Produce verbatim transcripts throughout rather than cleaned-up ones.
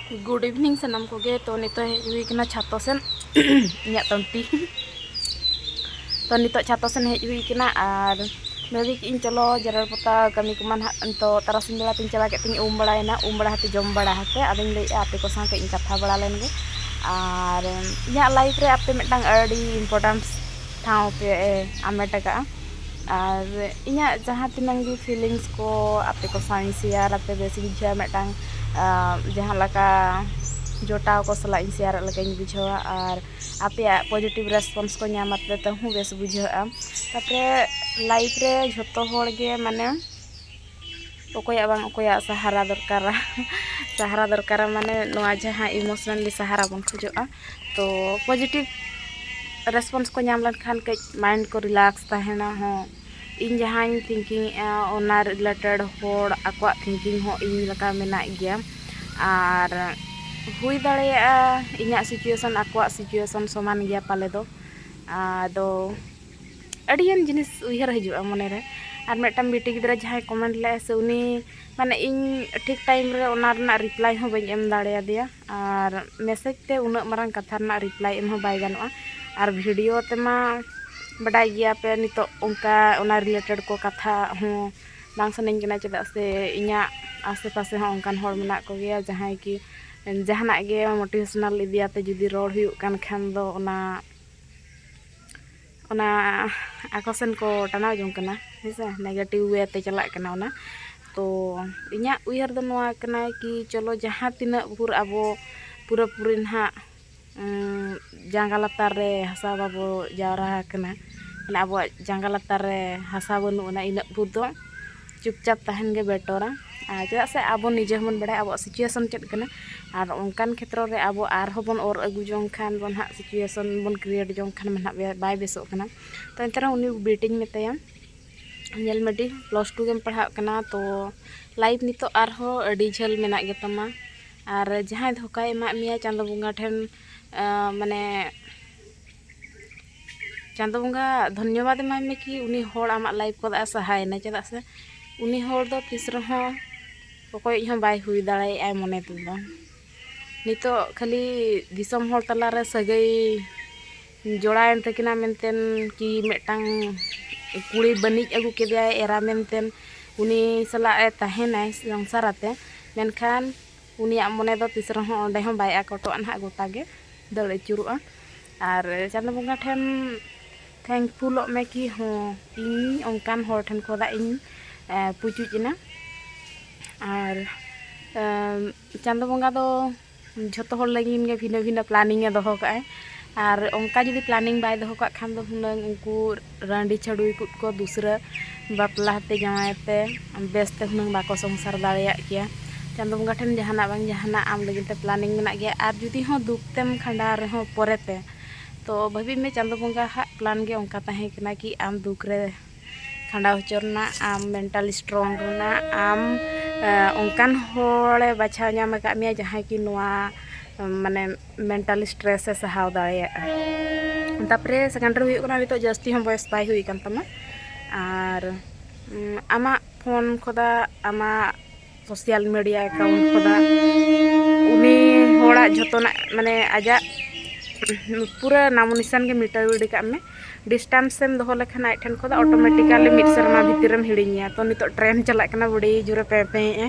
Good evening ᱥᱟᱱᱟᱢ ᱠᱚᱜᱮ᱾ ᱛᱚ ᱱᱤᱛᱚᱜ ᱦᱮᱡ ᱦᱩᱭ ᱠᱟᱱᱟ ᱪᱷᱟᱛᱚ ᱥᱮᱱ᱾ ᱤᱧᱟᱹᱜ ᱛᱟᱹᱱᱴᱤ᱾ ᱛᱚ ᱱᱤᱛᱚᱜ ᱪᱷᱟᱛᱚ ᱥᱮᱱ ᱦᱮᱡ ᱦᱩᱭ ᱠᱟᱱᱟ ᱟᱨ ᱵᱷᱟᱹᱵᱤ ᱠᱮᱫ ᱤᱧ ᱪᱚᱞᱚ ᱡᱮᱨᱮᱲ ᱯᱚᱛᱟᱣ ᱠᱟᱹᱢᱤ ᱠᱚᱢᱟ ᱱᱟᱦᱟᱜ ᱱᱤᱛᱚᱜ ᱛᱟᱨᱟᱥᱤᱧ ᱵᱮᱲᱟ ᱛᱤᱧ ᱪᱟᱵᱟ ᱠᱮᱫ ᱛᱤᱧ ᱩᱢ ᱵᱟᱲᱟᱭᱮᱱᱟ, ᱩᱢ ᱵᱟᱲᱟ ᱠᱟᱛᱮ ᱡᱚᱢ ᱵᱟᱲᱟ ᱠᱟᱛᱮ ᱟᱫᱚᱧ ᱞᱟᱹᱭᱮᱫᱼᱟ ᱟᱯᱮ ᱠᱚ ᱥᱟᱶ ᱠᱟᱹᱡ ᱤᱧ ᱠᱟᱛᱷᱟ ᱵᱟᱲᱟ ᱞᱮᱱ ᱜᱮ᱾ ᱟᱨ ᱤᱧᱟᱹᱜ life ᱨᱮ ᱟᱯᱮ ᱢᱤᱫᱴᱟᱝ ᱟᱹᱰᱤ importance ᱴᱷᱟᱶ ᱯᱮ ᱦᱟᱢᱮᱴ ᱟᱠᱟᱫᱼᱟ᱾ ᱟᱨ ᱤᱧᱟᱹᱜ ᱡᱟᱦᱟᱸ ᱛᱤᱱᱟᱹᱝ ᱜᱮ feelings ᱠᱚ ᱟᱯᱮ ᱠᱚ ᱥᱟᱶ ᱤᱧ share ᱟᱯᱮ ᱵᱮᱥ ᱵᱩᱡᱷᱟᱹᱜᱼᱟ, ᱢᱤᱫᱴᱟᱝ ᱟᱸ, ᱡᱟᱦᱟᱸ ᱞᱮᱠᱟ ᱡᱚᱴᱟᱣ ᱠᱚ ᱥᱟᱞᱟᱜ ᱤᱧ share ᱮᱫ ᱞᱮᱠᱟᱧ ᱵᱩᱡᱷᱟᱹᱣᱟ ᱟᱨ ᱟᱯᱮᱭᱟᱜ positive response ᱠᱚ ᱧᱟᱢ ᱟᱯᱮ ᱛᱮᱦᱚᱸ ᱵᱮᱥ ᱵᱩᱡᱷᱟᱹᱜᱼᱟ᱾ ᱛᱟᱯᱚᱨᱮ life ᱨᱮ ᱡᱷᱚᱛᱚ ᱦᱚᱲ ᱜᱮ ᱢᱟᱱᱮ ᱚᱠᱚᱭᱟᱜ ᱵᱟᱝ ᱚᱠᱚᱭᱟᱜ ᱥᱟᱦᱟᱨᱟ ᱫᱚᱨᱠᱟᱨᱟ᱾ ᱥᱟᱦᱟᱨᱟ ᱫᱚᱨᱠᱟᱨᱟ ᱢᱟᱱᱮ ᱱᱚᱣᱟ ᱡᱟᱦᱟᱸ emotionally ᱥᱟᱦᱟᱨᱟ ᱵᱚᱱ ᱠᱷᱚᱡᱚᱜᱼᱟ, ᱛᱚ positive response ᱠᱚ ᱧᱟᱢ ᱞᱮᱱᱠᱷᱟᱱ ᱠᱟᱹᱡ mind ᱠᱚ relax ᱛᱟᱦᱮᱱᱟ ᱦᱚᱸ᱾ ᱤᱧ ᱡᱟᱦᱟᱸᱧ thinking ᱮᱫᱼᱟ ᱚᱱᱟ related ᱦᱚᱲ ᱟᱠᱚᱣᱟᱜ thinking ᱦᱚᱸ ᱤᱧ ᱞᱮᱠᱟ ᱢᱮᱱᱟᱜ ᱜᱮᱭᱟ᱾ ᱟᱨ ᱦᱩᱭ ᱫᱟᱲᱮᱭᱟᱜᱼᱟ ᱤᱧᱟᱹᱜ situation ᱟᱠᱚᱣᱟᱜ situation ᱥᱚᱢᱟᱱ ᱜᱮᱭᱟ ᱯᱟᱞᱮ ᱫᱚ᱾ ᱟᱫᱚ ᱟᱹᱰᱤᱜᱟᱱ ᱡᱤᱱᱤᱥ ᱩᱭᱦᱟᱹᱨ ᱦᱤᱡᱩᱜᱼᱟ ᱢᱚᱱᱮᱨᱮ᱾ ᱟᱨ ᱢᱤᱫᱴᱟᱝ ᱵᱤᱴᱤ ᱜᱤᱫᱽᱨᱟᱹ ᱡᱟᱦᱟᱸᱭ comment ᱞᱮᱫᱼᱟᱭ ᱥᱮ, ᱩᱱᱤ ᱢᱟᱱᱮ ᱤᱧ ᱴᱷᱤᱠ time ᱨᱮ ᱚᱱᱟ ᱨᱮᱱᱟᱜ reply ᱦᱚᱸ ᱵᱟᱹᱧ ᱮᱢ ᱫᱟᱲᱮᱭᱟᱫᱮᱭᱟ᱾ ᱟᱨ message ᱛᱮ ᱩᱱᱟᱹᱜ ᱢᱟᱨᱟᱝ ᱠᱟᱛᱷᱟ ᱨᱮᱱᱟᱜ reply ᱮᱢ ᱦᱚᱸ ᱵᱟᱭ ᱜᱟᱱᱚᱜᱼᱟ᱾ ᱟᱨ video ᱛᱮᱢᱟ ᱵᱟᱰᱟᱭ ᱜᱮᱭᱟ ᱯᱮ ᱱᱤᱛᱚᱜ ᱚᱱᱠᱟ ᱚᱱᱟ related ᱠᱚ ᱠᱟᱛᱷᱟ ᱦᱚᱸ ᱵᱟᱝ ᱥᱟᱱᱟᱧ ᱠᱟᱱᱟ, ᱪᱮᱫᱟᱜ ᱥᱮ ᱤᱧᱟᱹᱜ ᱟᱥᱮ ᱯᱟᱥᱮ ᱦᱚᱸ ᱚᱱᱠᱟᱱ ᱦᱚᱲ ᱢᱮᱱᱟᱜ ᱠᱚᱜᱮᱭᱟ ᱡᱟᱦᱟᱸᱭ ᱠᱤ ᱡᱟᱦᱟᱱᱟᱜ ᱜᱮ motivational ᱤᱫᱤᱭᱟᱛᱮ ᱡᱩᱫᱤ ᱨᱚᱲ ᱦᱩᱭᱩᱜ ᱠᱟᱱ ᱠᱷᱟᱱ ᱫᱚ ᱚᱱᱟ ᱚᱱᱟ ᱟᱠᱚ ᱥᱮᱱ ᱠᱚ ᱴᱟᱱᱟᱣ ᱡᱚᱝ ᱠᱟᱱᱟ, ᱦᱮᱸ ᱥᱮ, negative way ᱛᱮ ᱪᱟᱞᱟᱜ ᱠᱟᱱᱟ ᱚᱱᱟ᱾ ᱛᱚ ᱤᱧᱟᱹᱜ ᱩᱭᱦᱟᱹᱨ ᱫᱚ ᱱᱚᱣᱟ ᱠᱟᱱᱟ ᱠᱤ ᱪᱚᱞᱚ ᱡᱟᱦᱟᱸ ᱛᱤᱱᱟᱹᱜ ᱵᱷᱳᱨ ᱟᱵᱚ ᱯᱩᱨᱟᱹᱯᱩᱨᱤ ᱱᱟᱦᱟᱜ, ᱩᱸ, ᱡᱟᱸᱜᱟ ᱞᱟᱛᱟᱨ ᱨᱮ ᱦᱟᱥᱟ ᱵᱟᱵᱚ ᱡᱟᱣᱨᱟ ᱟᱠᱟᱱᱟ, ᱢᱟᱱᱮ ᱟᱵᱚᱣᱟᱜ ᱡᱟᱸᱜᱟ ᱞᱟᱛᱟᱨ ᱨᱮ ᱦᱟᱥᱟ ᱵᱟᱹᱱᱩᱜ ᱟᱱᱟ, ᱤᱱᱟᱹᱜ ᱵᱷᱳᱨ ᱫᱚ ᱪᱩᱯᱪᱟᱯ ᱛᱟᱦᱮᱱ ᱜᱮ betterᱟ᱾ ᱟᱨ ᱪᱮᱫᱟᱜ ᱥᱮ ᱟᱵᱚ ᱱᱤᱡᱮ ᱦᱚᱸᱵᱚᱱ ᱵᱟᱲᱟᱭᱟ ᱟᱵᱚᱣᱟᱜ situation ᱪᱮᱫ ᱠᱟᱱᱟ᱾ ᱟᱨ ᱚᱱᱠᱟᱱ ᱠᱷᱮᱛᱨᱚ ᱨᱮ ᱟᱵᱚ ᱟᱨᱦᱚᱸ ᱵᱚᱱ ᱚᱨ ᱟᱹᱜᱩ ᱡᱚᱝ ᱠᱷᱟᱱ ᱵᱚᱱ ᱦᱟᱸᱜ, situation ᱵᱚᱱ create ᱡᱚᱝ ᱠᱷᱟᱱ ᱢᱟ ᱦᱟᱸᱜ ᱵᱮ-, ᱵᱟᱭ ᱵᱮᱥᱚᱜ ᱠᱟᱱᱟ᱾ ᱛᱚ ᱮᱱᱛᱮ ᱨᱮᱦᱚᱸ ᱩᱱᱤ ᱵᱤᱴᱤᱧ ᱢᱮᱛᱟᱭᱟ, "ᱧᱮᱞ ᱢᱮ ᱵᱤᱴᱤ, plus two ᱜᱮᱢ ᱯᱟᱲᱦᱟᱜ ᱠᱟᱱᱟ, ᱛᱚ life ᱱᱤᱛᱚᱜ ᱟᱨᱦᱚᱸ ᱟᱹᱰᱤ ᱡᱷᱟᱹᱞ ᱢᱮᱱᱟᱜ ᱜᱮᱛᱟᱢᱟ᱾ ᱟᱨ ᱡᱟᱦᱟᱸᱭ ᱫᱷᱳᱠᱟᱭ ᱮᱢᱟᱜ ᱢᱮᱭᱟ ᱪᱟᱸᱫᱳ ᱵᱚᱸᱜᱟ ᱴᱷᱮᱱ, ᱟᱸ, ᱢᱟᱱᱮ ᱪᱟᱸᱫᱳ ᱵᱚᱸᱜᱟ ᱫᱷᱚᱱᱭᱚᱵᱟᱫ ᱮᱢᱟᱭ ᱢᱮ ᱠᱤ ᱩᱱᱤ ᱦᱚᱲ ᱟᱢᱟᱜ life ᱠᱷᱚᱱᱟᱜ ᱮ ᱥᱟᱦᱟᱭᱮᱱᱟ, ᱪᱮᱫᱟᱜ ᱥᱮ ᱩᱱᱤ ᱦᱚᱲ ᱫᱚ ᱛᱤᱥ ᱨᱮᱦᱚᱸ ᱚᱠᱚᱭᱤᱡ ᱦᱚᱸ ᱵᱟᱭ ᱦᱩᱭ ᱫᱟᱲᱮᱭᱟᱜᱼᱟᱭ ᱢᱚᱱᱮ ᱛᱮᱫᱚ᱾ ᱱᱤᱛᱚᱜ ᱠᱷᱟᱹᱞᱤ ᱫᱤᱥᱚᱢ ᱦᱚᱲ ᱛᱟᱞᱟᱨᱮ ᱥᱟᱹᱜᱟᱹᱭ ᱡᱚᱲᱟᱣᱮᱱ ᱛᱟᱹᱠᱤᱱᱟ ᱢᱮᱱᱛᱮ, ᱠᱤ ᱢᱤᱫᱴᱟᱝ ᱠᱩᱲᱤ ᱵᱟᱹᱱᱤᱡ ᱟᱹᱜᱩ ᱠᱮᱫᱮᱭᱟᱭ ᱮᱨᱟ ᱢᱮᱱᱛᱮ, ᱩᱱᱤ ᱥᱟᱞᱟᱜ ᱮ ᱛᱟᱦᱮᱱᱟᱭ ᱥᱚᱝᱥᱟᱨ ᱟᱛᱮ, ᱢᱮᱱᱠᱷᱟᱱ ᱩᱱᱤᱭᱟᱜ ᱢᱚᱱᱮ ᱫᱚ ᱛᱤᱥ ᱨᱮᱦᱚᱸ ᱚᱸᱰᱮ ᱦᱚᱸ ᱵᱟᱭ ᱟᱠᱚᱴᱚᱜᱼᱟ ᱱᱟᱦᱟᱜ, ᱜᱚᱴᱟ ᱜᱮ ᱫᱟᱹᱲ ᱟᱹᱪᱩᱨᱚᱜᱼᱟ᱾ ᱟᱨ ᱪᱟᱸᱫᱚ ᱵᱚᱸᱜᱟ ᱴᱷᱮᱱ ᱛᱷᱮᱝᱠᱯᱷᱩᱞᱚᱜ ᱢᱮ ᱠᱤ ᱦᱚᱸ, ᱤᱧ ᱚᱱᱠᱟᱱ ᱦᱚᱲ ᱴᱷᱮᱱ ᱠᱷᱚᱱᱟᱜ ᱤᱧ ᱮ, ᱯᱩᱪᱩᱡ ᱮᱱᱟ᱾ ᱟᱨ ᱮᱢ, ᱪᱟᱸᱫᱚ ᱵᱚᱸᱜᱟ ᱫᱚ ᱡᱷᱚᱛᱚ ᱦᱚᱲ ᱞᱟᱹᱜᱤᱫ ᱜᱮ ᱵᱷᱤᱱᱟᱹ ᱵᱷᱤᱱᱟᱹ ᱯᱞᱟᱱᱤᱝ ᱮ ᱫᱚᱦᱚ ᱠᱟᱜᱼᱟᱭ᱾ ᱟᱨ ᱚᱱᱠᱟ ᱡᱩᱫᱤ ᱯᱞᱟᱱᱤᱝ ᱵᱟᱭ ᱫᱚᱦᱚ ᱠᱟᱜ ᱠᱷᱟᱱ ᱫᱚ ᱦᱩᱱᱟᱹᱝ ᱩᱱᱠᱩ ᱨᱟᱺᱰᱤ ᱪᱷᱟᱹᱰᱩᱭ ᱠᱩᱫ ᱠᱚ ᱫᱩᱥᱨᱟᱹ ᱵᱟᱯᱞᱟ ᱟᱛᱮ ᱡᱟᱶᱟᱭ ᱛᱮ ᱵᱮᱥᱛᱮ ᱦᱩᱱᱟᱹᱝ ᱵᱟᱠᱚ ᱥᱚᱝᱥᱟᱨ ᱫᱟᱲᱮᱭᱟᱜ ᱠᱮᱭᱟ᱾ ᱪᱟᱸᱫᱚ ᱵᱚᱸᱜᱟ ᱴᱷᱮᱱ ᱡᱟᱦᱟᱱᱟᱜ ᱵᱟᱝ ᱡᱟᱦᱟᱱᱟᱜ ᱟᱢ ᱞᱟᱹᱜᱤᱫ ᱛᱮ ᱯᱞᱟᱱᱤᱝ ᱢᱮᱱᱟᱜ ᱜᱮᱭᱟ᱾ ᱟᱨ ᱡᱩᱫᱤ ᱦᱚᱸ ᱫᱩᱠ ᱛᱮᱢ ᱠᱷᱟᱸᱰᱟᱣ ᱨᱮᱦᱚᱸ ᱯᱚᱨᱮᱛᱮ, ᱛᱚ ᱵᱷᱟᱹᱵᱤ ᱢᱮ ᱪᱟᱸᱫᱚ ᱵᱚᱸᱜᱟ ᱦᱟᱜ ᱯᱞᱟᱱ ᱜᱮ ᱚᱱᱠᱟ ᱛᱟᱦᱮᱸ ᱠᱟᱱᱟ ᱠᱤ ᱟᱢ ᱫᱩᱠ ᱨᱮ ᱠᱷᱟᱸᱰᱟᱣ ᱦᱚᱪᱚ ᱨᱮᱱᱟᱜ, ᱟᱢ ᱢᱮᱱᱴᱟᱞ ᱥᱴᱨᱚᱝ ᱨᱮᱱᱟᱜ, ᱟᱢ ᱮ, ᱚᱱᱠᱟᱱ ᱦᱚᱲᱮ ᱵᱟᱪᱷᱟᱣ ᱧᱟᱢ ᱟᱠᱟᱫ ᱢᱮᱭᱟ ᱡᱟᱦᱟᱸᱭ ᱠᱤ ᱱᱚᱣᱟ ᱮ, ᱢᱟᱱᱮ ᱢᱮᱱᱴᱟᱞ ᱥᱴᱨᱮᱥ ᱮ ᱥᱟᱦᱟᱣ ᱫᱟᱲᱮᱭᱟᱜᱼᱟ᱾ ᱛᱟᱨᱯᱚᱨᱮ ᱥᱮᱠᱮᱱᱰ ᱨᱮ ᱦᱩᱭᱩᱜ ᱠᱟᱱᱟ, ᱱᱤᱛᱚᱜ ᱡᱟᱹᱥᱛᱤ ᱦᱚᱸ ᱵᱚᱭᱮᱥ ᱵᱟᱭ ᱦᱩᱭ ᱟᱠᱟᱱ ᱛᱟᱢᱟ᱾ ᱟᱨ ᱩᱢ, ᱟᱢᱟᱜ ᱯᱷᱳᱱ ᱠᱷᱚᱱᱟᱜ, ᱟᱢᱟᱜ ᱥᱳᱥᱟᱞ ᱢᱤᱰᱤᱭᱟ ᱮᱠᱟᱣᱩᱱᱴ ᱠᱷᱚᱱᱟᱜ ᱩᱱᱤ ᱦᱚᱲᱟᱜ ᱡᱷᱚᱛᱚᱱᱟᱜ, ᱢᱟᱱᱮ ᱟᱡᱟᱜ ᱯᱩᱨᱟᱹ ᱱᱟᱢᱚ ᱱᱤᱥᱟᱱ ᱜᱮ ᱢᱮᱴᱟᱣ ᱜᱤᱰᱤ ᱠᱟᱜ ᱢᱮ᱾ ᱰᱤᱥᱴᱟᱱᱥ ᱮᱢ ᱫᱚᱦᱚ ᱞᱮᱠᱷᱟᱱ ᱟᱡ ᱴᱷᱮᱱ ᱠᱷᱚᱱ ᱫᱚ ᱚᱴᱳᱢᱮᱴᱤᱠᱟᱞᱤ ᱢᱤᱫ ᱥᱮᱨᱢᱟ ᱵᱷᱤᱛᱤᱨ ᱨᱮᱢ ᱦᱤᱲᱤᱧᱮᱭᱟ᱾ ᱛᱚ ᱱᱤᱛᱚᱜ ᱴᱨᱮᱱ ᱪᱟᱞᱟᱜ ᱠᱟᱱᱟ, ᱵᱟᱹᱰᱤ ᱡᱳᱨᱮ ᱯᱮᱸ ᱯᱮᱸᱭᱮᱜᱼᱟ,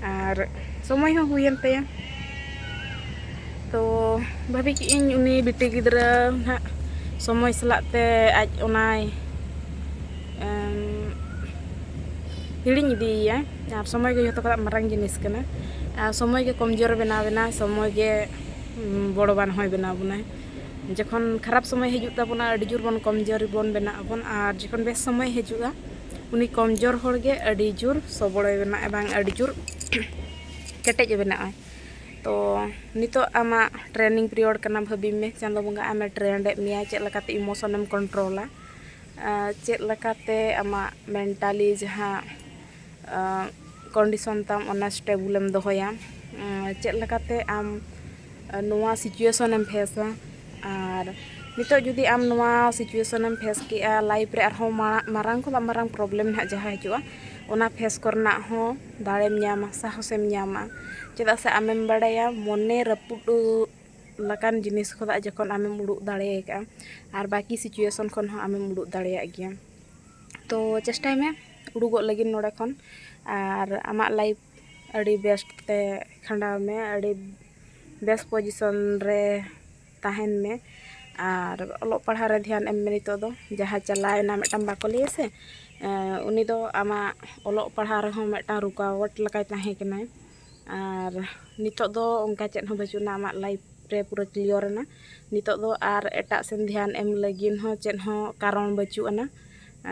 ᱟᱨ ᱥᱚᱢᱚᱭ ᱦᱚᱸ ᱦᱩᱭᱮᱱ ᱛᱟᱭᱟ᱾ ᱛᱚ ᱵᱷᱟᱹᱵᱤ ᱠᱮᱜᱼᱟᱹᱧ ᱩᱱᱤ ᱵᱤᱴᱤ ᱜᱤᱫᱽᱨᱟᱹ ᱱᱟᱦᱟᱜ ᱥᱚᱢᱚᱭ ᱥᱟᱞᱟᱜ ᱛᱮ ᱟᱡ ᱚᱱᱟᱭ ᱮᱢ, ᱦᱤᱲᱤᱧ ᱤᱫᱤᱭᱮᱭᱟ᱾ ᱟᱨ ᱥᱚᱢᱚᱭ ᱜᱮ ᱡᱷᱚᱛᱚ ᱠᱷᱚᱱᱟᱜ ᱢᱟᱨᱟᱝ ᱡᱤᱱᱤᱥ ᱠᱟᱱᱟ᱾ ᱟᱨ ᱥᱚᱢᱚᱭ ᱜᱮ ᱠᱚᱢᱡᱳᱨ ᱵᱮᱱᱟᱣ ᱵᱮᱱᱟ, ᱥᱚᱢᱚᱭ ᱜᱮ ᱩᱢ, ᱵᱚᱲᱚᱣᱟᱱ ᱦᱚᱸᱭ ᱵᱮᱱᱟᱣ ᱵᱚᱱᱟᱭ᱾ ᱡᱚᱠᱷᱚᱱ ᱠᱷᱟᱨᱟᱯ ᱥᱚᱢᱚᱭ ᱦᱤᱡᱩᱜ ᱛᱟᱵᱚᱱᱟ, ᱟᱹᱰᱤ ᱡᱳᱨ ᱵᱚᱱ ᱠᱚᱢᱡᱳᱨᱤ ᱵᱚᱱ ᱵᱮᱱᱟᱜ ᱟᱵᱚᱱ, ᱟᱨ ᱡᱚᱠᱷᱚᱱ ᱵᱮᱥ ᱥᱚᱢᱚᱭ ᱦᱤᱡᱩᱜᱼᱟ, ᱩᱱᱤ ᱠᱚᱢᱡᱳᱨ ᱦᱚᱲ ᱜᱮ ᱟᱹᱰᱤ ᱡᱳᱨ ᱥᱚᱵᱚᱲᱮ ᱵᱮᱱᱟᱜᱼᱟ, ᱵᱟᱝ ᱟᱹᱰᱤ ᱡᱳᱨ ᱠᱮᱴᱮᱡ ᱮ ᱵᱮᱱᱟᱜᱼᱟ᱾ ᱛᱚ ᱱᱤᱛᱚᱜ ᱟᱢᱟᱜ ᱴᱨᱮᱱᱤᱝ ᱯᱤᱨᱤᱭᱳᱰ ᱠᱟᱱᱟ, ᱵᱷᱟᱹᱵᱤ ᱢᱮ ᱪᱟᱸᱫᱚ ᱵᱚᱸᱜᱟ ᱟᱢᱮ ᱴᱨᱮᱱᱰ ᱮᱫ ᱢᱮᱭᱟ ᱪᱮᱫ ᱞᱮᱠᱟᱛᱮ ᱤᱢᱳᱥᱚᱱᱮᱢ ᱠᱚᱱᱴᱨᱳᱞᱟ, ᱟᱨ ᱪᱮᱫ ᱞᱮᱠᱟᱛᱮ ᱟᱢᱟᱜ ᱢᱮᱱᱴᱟᱞᱤ ᱡᱟᱦᱟᱸ ᱠᱚᱱᱰᱤᱥᱚᱱ ᱛᱟᱢ ᱚᱱᱟ ᱥᱴᱮᱵᱩᱞᱮᱢ ᱫᱚᱦᱚᱭᱟ, ᱟᱨ ᱪᱮᱫ ᱞᱮᱠᱟᱛᱮ ᱟᱢ ᱱᱚᱣᱟ ᱥᱤᱪᱩᱭᱮᱥᱚᱱᱮᱢ ᱯᱷᱮᱥᱟ᱾ ᱟᱨ ᱱᱤᱛᱚᱜ ᱡᱩᱫᱤ ᱟᱢ ᱱᱚᱣᱟ ᱥᱤᱪᱩᱭᱮᱥᱚᱱᱮᱢ ᱯᱷᱮᱥ ᱠᱮᱜᱼᱟ, ᱞᱟᱭᱤᱯᱷ ᱨᱮ ᱟᱨᱦᱚᱸ ᱢᱟᱲᱟᱝ, ᱢᱟᱨᱟᱝ ᱠᱷᱚᱱᱟᱜ ᱢᱟᱨᱟᱝ ᱯᱨᱚᱵᱞᱮᱢ ᱱᱟᱦᱟᱜ ᱡᱟᱦᱟᱸ ᱦᱤᱡᱩᱜᱼᱟ, ᱚᱱᱟ ᱯᱷᱮᱥ ᱠᱚᱨᱮᱱᱟᱜ ᱦᱚᱸ ᱫᱟᱲᱮᱢ ᱧᱟᱢᱟ, ᱥᱟᱦᱚᱥᱮᱢ ᱧᱟᱢᱟ᱾ ᱪᱮᱫᱟᱜ ᱥᱮ ᱟᱢᱮᱢ ᱵᱟᱲᱟᱭᱟ ᱢᱚᱱᱮ ᱨᱟᱹᱯᱩᱫ ᱞᱮᱠᱟᱱ ᱡᱤᱱᱤᱥ ᱠᱷᱚᱱᱟᱜ ᱡᱚᱠᱷᱚᱱ ᱟᱢᱮᱢ ᱩᱰᱩᱠ ᱫᱟᱲᱮ ᱟᱠᱟᱫᱼᱟ, ᱟᱨ ᱵᱟᱹᱠᱤ ᱥᱤᱪᱩᱭᱮᱥᱚᱱ ᱠᱷᱚᱱ ᱦᱚᱸ ᱟᱢᱮᱢ ᱩᱰᱩᱠ ᱫᱟᱲᱮᱭᱟᱜ ᱜᱮᱭᱟ᱾ ᱛᱚ ᱪᱮᱥᱴᱟᱭ ᱢᱮ ᱩᱰᱩᱠᱚᱜ ᱞᱟᱹᱜᱤᱫ ᱱᱚᱰᱮ ᱠᱷᱚᱱ, ᱟᱨ ᱟᱢᱟᱜ ᱞᱟᱭᱤᱯᱷ ᱟᱹᱰᱤ ᱵᱮᱥ ᱛᱮ ᱠᱷᱟᱸᱰᱟᱣ ᱢᱮ, ᱟᱹᱰᱤ ᱵᱮᱥ ᱯᱚᱡᱤᱥᱚᱱ ᱨᱮ ᱛᱟᱦᱮᱱ ᱢᱮ᱾ ᱟᱨ ᱚᱞᱚᱜ ᱯᱟᱲᱦᱟᱣ ᱨᱮ ᱫᱷᱮᱭᱟᱱ ᱮᱢ ᱢᱮ᱾ ᱱᱤᱛᱚᱜ ᱫᱚ ᱡᱟᱦᱟᱸ ᱪᱟᱞᱟᱣᱮᱱᱟ, ᱢᱤᱫᱴᱟᱝ ᱵᱟᱠᱚ ᱞᱟᱹᱭᱟ ᱥᱮ, ᱮᱸ, ᱩᱱᱤ ᱫᱚ ᱟᱢᱟᱜ ᱚᱞᱚᱜ ᱯᱟᱲᱦᱟᱣ ᱨᱮᱦᱚᱸ ᱢᱤᱫᱴᱟᱝ ᱨᱩᱠᱟᱣᱚᱴ ᱞᱮᱠᱟᱭ ᱛᱟᱦᱮᱸ ᱠᱟᱱᱟᱭ᱾ ᱟᱨ ᱱᱤᱛᱚᱜ ᱫᱚ ᱚᱱᱠᱟ ᱪᱮᱫ ᱦᱚᱸ ᱵᱟᱹᱪᱩᱜ ᱟᱱᱟ, ᱟᱢᱟᱜ ᱞᱟᱭᱤᱯᱷ ᱨᱮ ᱯᱩᱨᱟᱹ ᱠᱞᱤᱭᱟᱨ ᱮᱱᱟ᱾ ᱱᱤᱛᱚᱜ ᱫᱚ ᱟᱨ ᱮᱴᱟᱜ ᱥᱮᱱ ᱫᱷᱮᱭᱟᱱ ᱮᱢ ᱞᱟᱹᱜᱤᱫ ᱦᱚᱸ ᱪᱮᱫ ᱦᱚᱸ ᱠᱟᱨᱚᱱ ᱵᱟᱹᱪᱩᱜ ᱟᱱᱟ,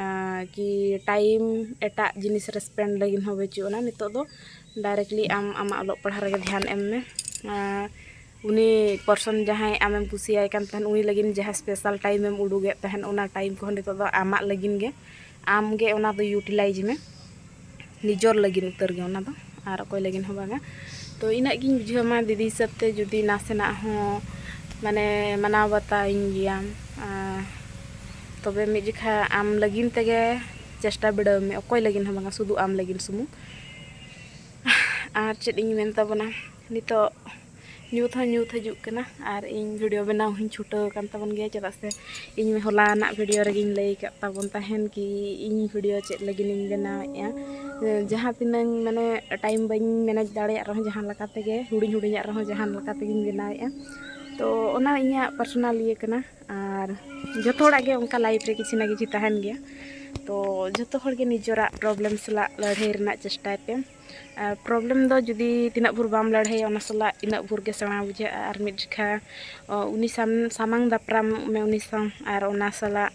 ᱟᱨ ᱠᱤ ᱴᱟᱭᱤᱢ ᱮᱴᱟᱜ ᱡᱤᱱᱤᱥ ᱨᱮ ᱥᱯᱮᱱᱰ ᱞᱟᱹᱜᱤᱫ ᱦᱚᱸ ᱵᱟᱹᱪᱩᱜ ᱟᱱᱟ᱾ ᱱᱤᱛᱚᱜ ᱫᱚ ᱰᱟᱭᱨᱮᱠᱴᱞᱤ ᱟᱢ ᱟᱢᱟᱜ ᱚᱞᱚᱜ ᱯᱟᱲᱦᱟᱣ ᱨᱮᱜᱮ ᱫᱷᱮᱭᱟᱱ ᱮᱢ ᱢᱮ᱾ ᱟᱨ ᱩᱱᱤ ᱯᱟᱨᱥᱚᱱ ᱡᱟᱦᱟᱸᱭ ᱟᱢᱮᱢ ᱠᱩᱥᱤᱭᱟᱭ ᱠᱟᱱ ᱛᱟᱦᱮᱱ, ᱩᱱᱤ ᱞᱟᱹᱜᱤᱫ ᱡᱟᱦᱟᱸ ᱥᱯᱮᱥᱟᱞ ᱴᱟᱭᱤᱢ ᱮᱢ ᱩᱰᱩᱠᱮᱫ ᱛᱟᱦᱮᱱ, ᱚᱱᱟ ᱴᱟᱭᱤᱢ ᱠᱚᱦᱚᱸ ᱱᱤᱛᱚᱜ ᱫᱚ ᱟᱢᱟᱜ ᱞᱟᱹᱜᱤᱫ ᱜᱮ, ᱟᱢ ᱜᱮ ᱚᱱᱟ ᱫᱚ ᱤᱭᱩᱴᱤᱞᱟᱭᱤᱡᱽ ᱢᱮ, ᱱᱤᱡᱚᱨ ᱞᱟᱹᱜᱤᱫ ᱩᱛᱟᱹᱨ ᱜᱮ ᱚᱱᱟ ᱫᱚ, ᱟᱨ ᱚᱠᱚᱭ ᱞᱟᱹᱜᱤᱫ ᱦᱚᱸ ᱵᱟᱝᱟ᱾ ᱛᱚ ᱤᱱᱟᱹᱜ ᱜᱤᱧ ᱵᱩᱡᱷᱟᱹᱣ ᱢᱟ ᱫᱤᱫᱤ ᱦᱤᱥᱟᱹᱵ ᱛᱮ, ᱡᱩᱫᱤ ᱱᱟᱥᱮᱱᱟᱜ ᱦᱚᱸ ᱢᱟᱱᱮ ᱢᱟᱱᱟᱣ ᱵᱟᱛᱟᱣᱤᱧ ᱜᱮᱭᱟᱢ, ᱟᱨ ᱛᱚᱵᱮ ᱢᱤᱫ ᱡᱚᱠᱷᱟ ᱟᱢ ᱞᱟᱹᱜᱤᱫ ᱛᱮᱜᱮ ᱪᱮᱥᱴᱟ ᱵᱤᱰᱟᱹᱣ ᱢᱮ, ᱚᱠᱚᱭ ᱞᱟᱹᱜᱤᱫ ᱦᱚᱸ ᱵᱟᱝᱟ, ᱥᱩᱫᱷᱩ ᱟᱢ ᱞᱟᱹᱜᱤᱫ ᱥᱩᱢᱩᱝ᱾ ᱟᱨ ᱪᱮᱫ ᱤᱧ ᱢᱮᱱ ᱛᱟᱵᱚᱱᱟ, ᱱᱤᱛᱚᱜ ᱧᱩᱛ ᱦᱚᱸ ᱧᱩᱛ ᱦᱤᱡᱩᱜ ᱠᱟᱱᱟ, ᱟᱨ ᱤᱧ ᱵᱷᱤᱰᱤᱭᱳ ᱵᱮᱱᱟᱣ ᱦᱚᱸᱧ ᱪᱷᱩᱴᱟᱹᱣ ᱟᱠᱟᱱ ᱛᱟᱵᱚᱱ ᱜᱮᱭᱟ᱾ ᱪᱮᱫᱟᱜ ᱥᱮ ᱤᱧ ᱦᱚᱞᱟᱱᱟᱜ ᱵᱷᱤᱰᱤᱭᱳ ᱨᱮᱜᱮᱧ ᱞᱟᱹᱭ ᱟᱠᱟᱫ ᱛᱟᱵᱚᱱ ᱛᱟᱦᱮᱱ ᱠᱤ ᱤᱧ ᱵᱷᱤᱰᱤᱭᱳ ᱪᱮᱫ ᱞᱟᱹᱜᱤᱫ ᱤᱧ ᱵᱮᱱᱟᱣᱮᱫᱼᱟ᱾ ᱡᱟᱦᱟᱸ ᱛᱤᱱᱟᱹᱝ ᱢᱟᱱᱮ ᱴᱟᱭᱤᱢ ᱵᱟᱹᱧ ᱢᱮᱱᱮᱡᱽ ᱫᱟᱲᱮᱭᱟᱜ ᱨᱮᱦᱚᱸ, ᱡᱟᱦᱟᱸ ᱞᱮᱠᱟ ᱛᱮᱜᱮ, ᱦᱩᱰᱤᱧ ᱦᱩᱰᱤᱧᱟᱜ ᱨᱮᱦᱚᱸ ᱡᱟᱦᱟᱸ ᱞᱮᱠᱟ ᱛᱮᱜᱮᱧ ᱵᱮᱱᱟᱣᱮᱫᱼᱟ᱾ ᱛᱚ ᱚᱱᱟ ᱤᱧᱟᱹᱜ ᱯᱟᱨᱥᱚᱱᱟᱞ ᱤᱭᱟᱹ ᱠᱟᱱᱟ, ᱟᱨ ᱡᱚᱛᱚ ᱦᱚᱲᱟᱜ ᱜᱮ ᱚᱱᱠᱟ ᱞᱟᱭᱤᱯᱷ ᱨᱮ ᱠᱤᱪᱷᱩ ᱱᱟ ᱠᱤᱪᱷᱩ ᱛᱟᱦᱮᱱ ᱜᱮᱭᱟ᱾ ᱛᱚ ᱡᱚᱛᱚ ᱦᱚᱲ ᱜᱮ ᱱᱤᱡᱮᱨᱟᱜ ᱯᱨᱚᱵᱞᱮᱢ ᱥᱟᱞᱟᱜ ᱞᱟᱹᱲᱦᱟᱹᱭ ᱨᱮᱱᱟᱜ ᱪᱮᱥᱴᱟᱭ ᱯᱮ᱾ ᱟᱨ ᱯᱨᱚᱵᱞᱮᱢ ᱫᱚ ᱡᱩᱫᱤ ᱛᱤᱱᱟᱹᱜ ᱵᱷᱳᱨ ᱵᱟᱢ ᱞᱟᱹᱲᱦᱟᱹᱭᱟ, ᱚᱱᱟ ᱥᱟᱞᱟᱜ ᱤᱱᱟᱹᱜ ᱵᱷᱳᱨ ᱜᱮ ᱥᱮᱬᱟ ᱵᱩᱡᱷᱟᱹᱜᱼᱟ᱾ ᱟᱨ ᱢᱤᱫ ᱡᱚᱠᱷᱟ, ᱚ, ᱩᱱᱤ ᱥᱟᱢ-, ᱥᱟᱢᱟᱝ ᱫᱟᱯᱨᱟᱢᱚᱜ ᱢᱮ ᱩᱱᱤ ᱥᱟᱶ, ᱟᱨ ᱚᱱᱟ ᱥᱟᱞᱟᱜ,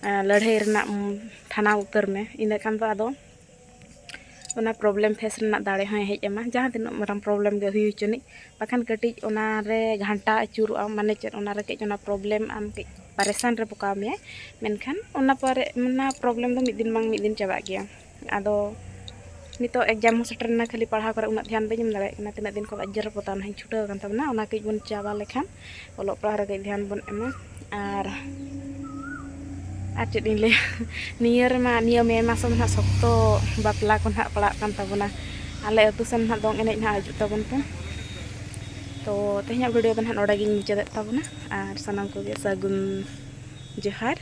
ᱟ, ᱞᱟᱹᱲᱦᱟᱹᱭ ᱨᱮᱱᱟᱜ, ᱩᱢ, ᱴᱷᱟᱱᱟᱣ ᱩᱛᱟᱹᱨ ᱢᱮ᱾ ᱤᱱᱟᱹ ᱠᱷᱟᱱ ᱫᱚ ᱟᱫᱚ ᱚᱱᱟ ᱯᱨᱚᱵᱞᱮᱢ ᱯᱷᱮᱥ ᱨᱮᱱᱟᱜ ᱫᱟᱲᱮ ᱦᱚᱸᱭ ᱦᱮᱡ ᱟᱢᱟ, ᱡᱟᱦᱟᱸ ᱛᱤᱱᱟᱹᱜ ᱢᱟᱨᱟᱝ ᱯᱨᱚᱵᱞᱮᱢ ᱜᱮ ᱦᱩᱭ ᱦᱚᱪᱚᱱᱤᱡ᱾ ᱵᱟᱠᱷᱟᱱ ᱠᱟᱹᱴᱤᱡ ᱚᱱᱟ ᱨᱮ ᱜᱷᱟᱱᱴᱟ ᱟᱹᱪᱩᱨᱚᱜᱼᱟ, ᱢᱟᱱᱮ ᱪᱮᱫ, ᱚᱱᱟ ᱨᱮ ᱠᱟᱹᱡ ᱚᱱᱟ ᱯᱨᱚᱵᱞᱮᱢ ᱟᱢ ᱠᱟᱹᱡ ᱯᱟᱨᱮᱥᱟᱱ ᱨᱮ ᱯᱚᱠᱟᱣ ᱢᱮᱭᱟᱭ᱾ ᱢᱮᱱᱠᱷᱟᱱ ᱚᱱᱟ ᱯᱚᱨᱮ, ᱚᱱᱟ ᱯᱨᱚᱵᱞᱮᱢ ᱫᱚ ᱢᱤᱫ ᱫᱤᱱ ᱵᱟᱝ ᱢᱤᱫ ᱫᱤᱱ ᱪᱟᱵᱟᱜ ᱜᱮᱭᱟ᱾ ᱟᱫᱚ ᱱᱤᱛᱚᱜ ᱮᱠᱡᱟᱢ ᱦᱚᱸ ᱥᱮᱴᱮᱨᱮᱱᱟ, ᱠᱷᱟᱹᱞᱤ ᱯᱟᱲᱦᱟᱣ ᱠᱚᱨᱮ ᱩᱱᱟᱹᱜ ᱫᱷᱮᱭᱟᱱ ᱵᱟᱹᱧ ᱮᱢ ᱫᱟᱲᱮᱭᱟᱜ ᱠᱟᱱᱟ᱾ ᱛᱤᱱᱟᱹᱜ ᱫᱤᱱ ᱠᱷᱚᱱ ᱡᱮᱨᱚᱯᱚᱛᱟᱣ ᱱᱟᱦᱟᱜ ᱤᱧ ᱪᱷᱩᱴᱟᱹᱣ ᱟᱠᱟᱱ ᱛᱟᱵᱚᱱᱟ, ᱚᱱᱟ ᱠᱟᱹᱡ ᱵᱚᱱ ᱪᱟᱵᱟ ᱞᱮᱠᱷᱟᱱ ᱚᱞᱚᱜ ᱯᱟᱲᱦᱟᱣ ᱨᱮ ᱠᱟᱹᱡ ᱫᱷᱮᱭᱟᱱ ᱵᱚᱱ ᱮᱢᱟ᱾ ᱟᱨ ᱟᱨ ᱪᱮᱫ ᱤᱧ ᱞᱟᱹᱭᱟ, ᱱᱤᱭᱟᱹ ᱨᱮᱢᱟ, ᱱᱤᱭᱟᱹ ᱢᱮ ᱢᱟᱥ ᱨᱮ ᱱᱟᱦᱟᱜ ᱥᱚᱠᱛᱚ ᱵᱟᱯᱞᱟ ᱠᱚ ᱱᱟᱦᱟᱜ ᱯᱟᱲᱟᱜ ᱠᱟᱱ ᱛᱟᱵᱚᱱᱟ᱾ ᱟᱞᱮ ᱟᱹᱛᱩ ᱥᱮᱱ ᱱᱟᱦᱟᱜ ᱫᱚᱝ ᱮᱱᱮᱡ ᱱᱟᱦᱟᱜ ᱦᱤᱡᱩᱜ ᱛᱟᱵᱚᱱ ᱯᱮ᱾ ᱛᱚ ᱛᱮᱦᱮᱧᱟᱜ ᱵᱷᱤᱰᱤᱭᱳ ᱫᱚ ᱱᱟᱦᱟᱜ ᱱᱚᱰᱮ ᱜᱤᱧ ᱢᱩᱪᱟᱹᱫᱮᱫ ᱛᱟᱵᱚᱱᱟ᱾ ᱟᱨ ᱥᱟᱱᱟᱢ ᱠᱚᱜᱮ ᱥᱟᱹᱜᱩᱱ ᱡᱚᱦᱟᱨ᱾